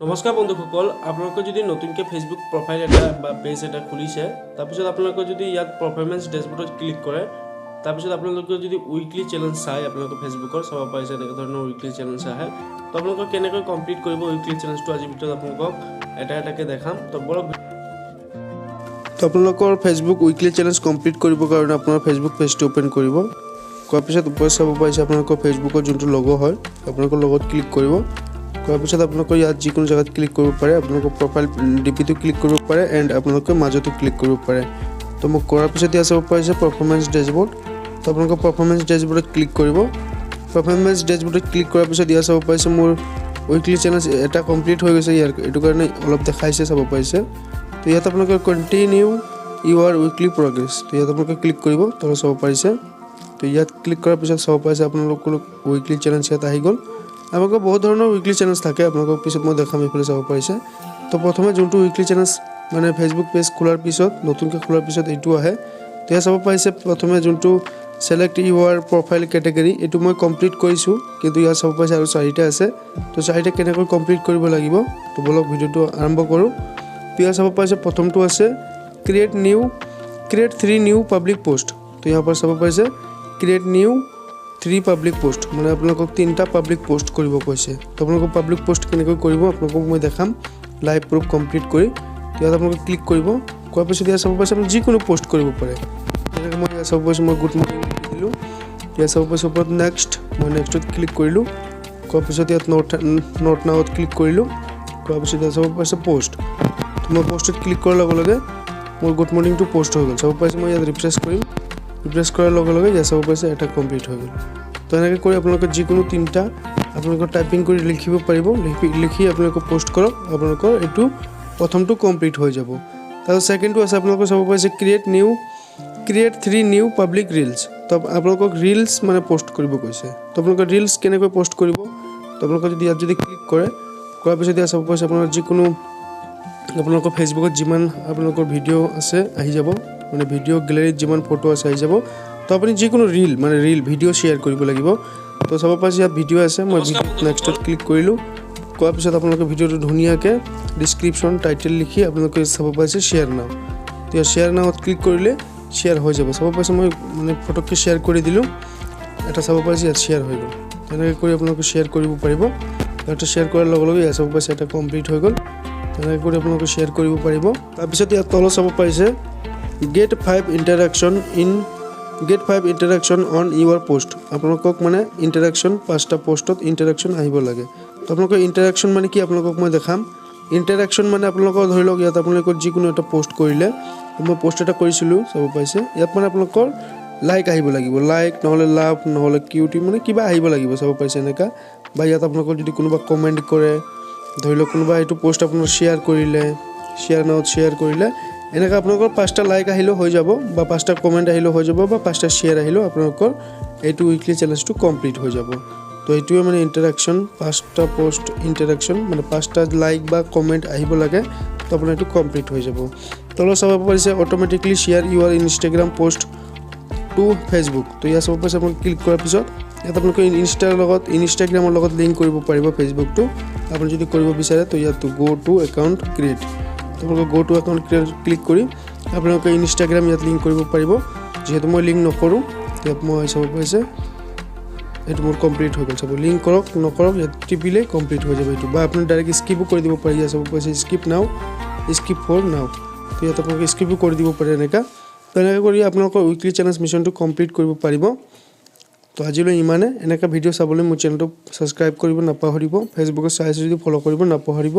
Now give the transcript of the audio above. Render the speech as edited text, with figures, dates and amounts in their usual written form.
নমস্কাৰ বন্ধুসকল, আপোনালোকে যদি নতুনকৈ ফেচবুক প্ৰফাইল এটা বা পেজ এটা খুলিছে, তাৰপিছত আপোনালোকে যদি ইয়াত পাৰফৰ্মেঞ্চ ডেছবৰ্ডত ক্লিক কৰে, তাৰপিছত আপোনালোকে যদি উইকলি চেলেঞ্জ চাই, আপোনালোকে ফেচবুকৰ চাব পাৰিছে, এনেকুৱা ধৰণৰ উইকলি চেলেঞ্জ আহে। তো আপোনালোকে কেনেকৈ কমপ্লিট কৰিব উইকলি চেলেঞ্জটো, আজিৰ ভিতৰত আপোনালোকক এটা এটাকৈ দেখাম। তো বলক। তো আপোনালোকৰ ফেচবুক উইকলি চেলেঞ্জ কমপ্লিট কৰিবৰ কাৰণে আপোনাৰ ফেচবুক পেজটো অ'পেন কৰিব। কৰাৰ পিছত ওপৰত চাব পাৰিছে, আপোনালোকৰ ফেচবুকৰ যোনটো লগো হয়, আপোনালোকৰ লগত ক্লিক কৰিব। কৰাৰ পিছত আপোনালোকৰ ইয়াত যিকোনো জেগাত ক্লিক কৰিব পাৰে। আপোনালোকৰ প্ৰফাইল ডিপিটো ক্লিক কৰিব পাৰে এণ্ড আপোনালোকে মাজতো ক্লিক কৰিব পাৰে। তো মোক কৰাৰ পিছত ইয়াত চাব পাৰিছে পাৰফৰ্মেঞ্চ ডেছবৰ্ড। তো আপোনালোকৰ পাৰফৰ্মেঞ্চ ডেছবৰ্ডত ক্লিক কৰিব। পাৰফৰ্মেঞ্চ ডেছবৰ্ডত ক্লিক কৰাৰ পিছত ইয়াত চাব পাৰিছে, মোৰ উইকলি চেলেঞ্জ এটা কমপ্লিট হৈ গৈছে। ইয়াৰ এইটো কাৰণে অলপ দেখাইছে, চাব পাৰিছে। তো ইয়াত আপোনালোকে কণ্টিনিউ ইউৰ উইকলি প্ৰগ্ৰেছ, তো ইয়াত আপোনালোকে ক্লিক কৰিব। তলত চাব পাৰিছে। তো ইয়াত ক্লিক কৰাৰ পিছত চাব পাৰিছে, আপোনালোকৰ উইকলি চেলেঞ্জ ইয়াত আহি গ'ল। আপোনালোকৰ বহুত ধৰণৰ উইকলি চেলেঞ্জ থাকে, আপোনালোকক পিছত মই দেখাম। এইফালে চাব পাৰিছে। তো প্ৰথমে যোনটো উইকলি চেলেঞ্জ, মানে ফেচবুক পেজ খোলাৰ পিছত, নতুনকৈ খোলাৰ পিছত এইটো আহে। তো ইয়াত চাব পাৰিছে, প্ৰথমে যোনটো ছেলেক্ট ইউৰ প্ৰফাইল কেটেগৰী, এইটো মই কমপ্লিট কৰিছোঁ। কিন্তু ইয়াত চাব পাৰিছে, আৰু চাৰিটা আছে। তো চাৰিটা কেনেকৈ কমপ্লিট কৰিব লাগিব, তো বলক ভিডিঅ'টো আৰম্ভ কৰোঁ। তো ইয়াত চাব পাৰিছে, প্ৰথমটো আছে create three new public post। তো ইয়াৰ পৰা চাব পাৰিছে, create new three public post, মানে আপোনালোকক তিনিটা পাব্লিক পষ্ট কৰিব কৈছে। তো আপোনালোকক পাব্লিক পষ্ট কেনেকৈ কৰিব, আপোনালোকক মই দেখাম লাইভ প্ৰুফ কমপ্লিট কৰি। তো ইয়াত আপোনালোকে ক্লিক কৰিব। কৰাৰ পিছত ইয়াত চাব পাৰিছে, আপুনি যিকোনো পষ্ট কৰিব পাৰে। যেনেকৈ মই ইয়াত চাব পাৰিছোঁ, মই গুড মৰ্ণিং লিখি দিলোঁ। ইয়াত চাব পাৰিছোঁ ওপৰত নেক্সট, মই নেক্সটত ক্লিক কৰিলোঁ। কৰাৰ পিছত ইয়াত not নাওত ক্লিক কৰিলোঁ। কৰাৰ পিছত ইয়াত চাব পাৰিছে পষ্ট। তো মই পষ্টত ক্লিক কৰাৰ লগে লগে মোৰ গুড মৰ্ণিংটো পষ্ট হৈ গ'ল, চাব পাৰিছে। মই ইয়াত ৰিফ্ৰেছ কৰিম। ৰিফ্ৰেছ কৰাৰ লগে লগে ইয়াত চাব পাৰিছে, এটা কমপ্লিট হৈ গ'ল। তো এনেকৈ কৰি আপোনালোকে যিকোনো তিনিটা আপোনালোকৰ টাইপিং কৰি লিখিব পাৰিব। লিখি লিখি আপোনালোকে পষ্ট কৰক, আপোনালোকৰ এইটো প্ৰথমটো কমপ্লিট হৈ যাব। তাৰপিছত ছেকেণ্ডটো আছে, আপোনালোকে চাব পাৰিছে, create three new public reels। তো আপোনালোকক ৰিলছ মানে পষ্ট কৰিব কৈছে। তো আপোনালোকে ৰিলছ কেনেকৈ পষ্ট কৰিব? তো আপোনালোকে যদি ইয়াত যদি ক্লিক কৰে, কৰাৰ পিছত ইয়াত চাব পাৰিছে, আপোনাৰ যিকোনো আপোনালোকৰ ফেচবুকত যিমান আপোনালোকৰ ভিডিঅ' আছে আহি যাব, মানে ভিডিঅ' গেলেৰীত যিমান ফটো আছে আহি যাব। তো আপুনি যিকোনো ৰিল, মানে ৰিল ভিডিঅ' শ্বেয়াৰ কৰিব লাগিব। তো চাব পাৰিছে, ইয়াত ভিডিঅ' আছে। মই নেক্সটত ক্লিক কৰিলোঁ। কৰাৰ পিছত আপোনালোকে ভিডিঅ'টো ধুনীয়াকৈ ডিছক্ৰিপশ্যন, টাইটেল লিখি আপোনালোকে চাব পাৰিছে শ্বেয়াৰ নাও। তো শ্বেয়াৰ নাওত ক্লিক কৰিলে শ্বেয়াৰ হৈ যাব। চাব পাৰিছে, মই মানে ফটককৈ শ্বেয়াৰ কৰি দিলোঁ এটা। চাব পাৰিছে, ইয়াত শ্বেয়াৰ হৈ গ'ল। তেনেকৈ কৰি আপোনালোকে শ্বেয়াৰ কৰিব পাৰিব। এটা শ্বেয়াৰ কৰাৰ লগে লগে ইয়াত চাব পাৰিছে, এটা কমপ্লিট হৈ গ'ল। তেনেকৈ কৰি আপোনালোকে শ্বেয়াৰ কৰিব পাৰিব। তাৰপিছত ইয়াত তলত চাব পাৰিছে, get five interaction on your post। আপোনালোকক মানে ইণ্টাৰেকশ্যন, পাঁচটা পষ্টত ইণ্টাৰেকশ্যন আহিব লাগে। তো আপোনালোকৰ ইণ্টাৰেকশ্যন মানে কি, আপোনালোকক মই দেখাম। ইণ্টাৰেকশ্যন মানে আপোনালোকৰ ধৰি লওক, ইয়াত আপোনালোকৰ যিকোনো এটা পষ্ট কৰিলে, মই পষ্ট এটা কৰিছিলোঁ, চাব পাৰিছে, ইয়াত মানে আপোনালোকৰ লাইক আহিব লাগিব। লাইক নহ'লে লাভ, নহ'লে কিউটি, মানে কিবা আহিব লাগিব, চাব পাৰিছে এনেকুৱা। বা ইয়াত আপোনালোকৰ যদি কোনোবা কমেণ্ট কৰে, ধৰি লওক কোনোবা এইটো পষ্ট আপোনাৰ শ্বেয়াৰ কৰিলে, শ্বেয়াৰ নাওত শ্বেয়াৰ কৰিলে, এনেকৈ আপোনালোকৰ পাঁচটা লাইক আহিলেও হৈ যাব, বা পাঁচটা কমেণ্ট আহিলেও হৈ যাব, বা পাঁচটা শ্বেয়াৰ আহিলেও আপোনালোকৰ এইটো উইকলি চেলেঞ্জটো কমপ্লিট হৈ যাব। তো এইটোৱে মানে ইণ্টাৰেকশ্যন, পাঁচটা পষ্ট ইণ্টাৰেকশ্যন, মানে পাঁচটা লাইক বা কমেণ্ট আহিব লাগে। তো আপোনাৰ এইটো কমপ্লিট হৈ যাব। তলত চাব পাৰিছে, automatically share your Instagram post to Facebook। তো ইয়াত চাব পাৰিছে, আপুনি ক্লিক কৰাৰ পিছত ইয়াত আপোনালোকে ইনষ্টাৰ লগত, ইনষ্টাগ্ৰামৰ লগত লিংক কৰিব পাৰিব ফেচবুকটো, আপুনি যদি কৰিব বিচাৰে। তো ইয়াত গ' টু একাউণ্ট ক্ৰিয়েট, আপোনালোকে গ' টু একাউণ্ট ক্ৰিয়েট ক্লিক কৰি আপোনালোকে ইনষ্টাগ্ৰাম ইয়াত লিংক কৰিব পাৰিব। যিহেতু মই লিংক নকৰোঁ, ইয়াত মই চাব পাৰিছে, এইটো মোৰ কমপ্লিট হৈ গ'ল। চাব, লিংক কৰক নকৰক, ইয়াত টিপিলে কমপ্লিট হৈ যাব এইটো। বা আপুনি ডাইৰেক্ট স্কিপো কৰি দিব পাৰে। ইয়াত চাব পাৰিছে, skip now, skip for now। তো ইয়াত আপোনালোকে স্কিপো কৰি দিব পাৰে এনেকুৱা। তো এনেকৈ কৰি আপোনালোকৰ উইকলি চেলেঞ্জ মিছনটো কমপ্লিট কৰিব পাৰিব। তো আজিলৈ ইমানে। এনেকুৱা ভিডিঅ' চাবলৈ মোৰ চেনেলটো ছাবস্ক্ৰাইব কৰিব নাপাহৰিব। ফেচবুকত চাই আছে যদি ফ'ল' কৰিব নাপাহৰিব।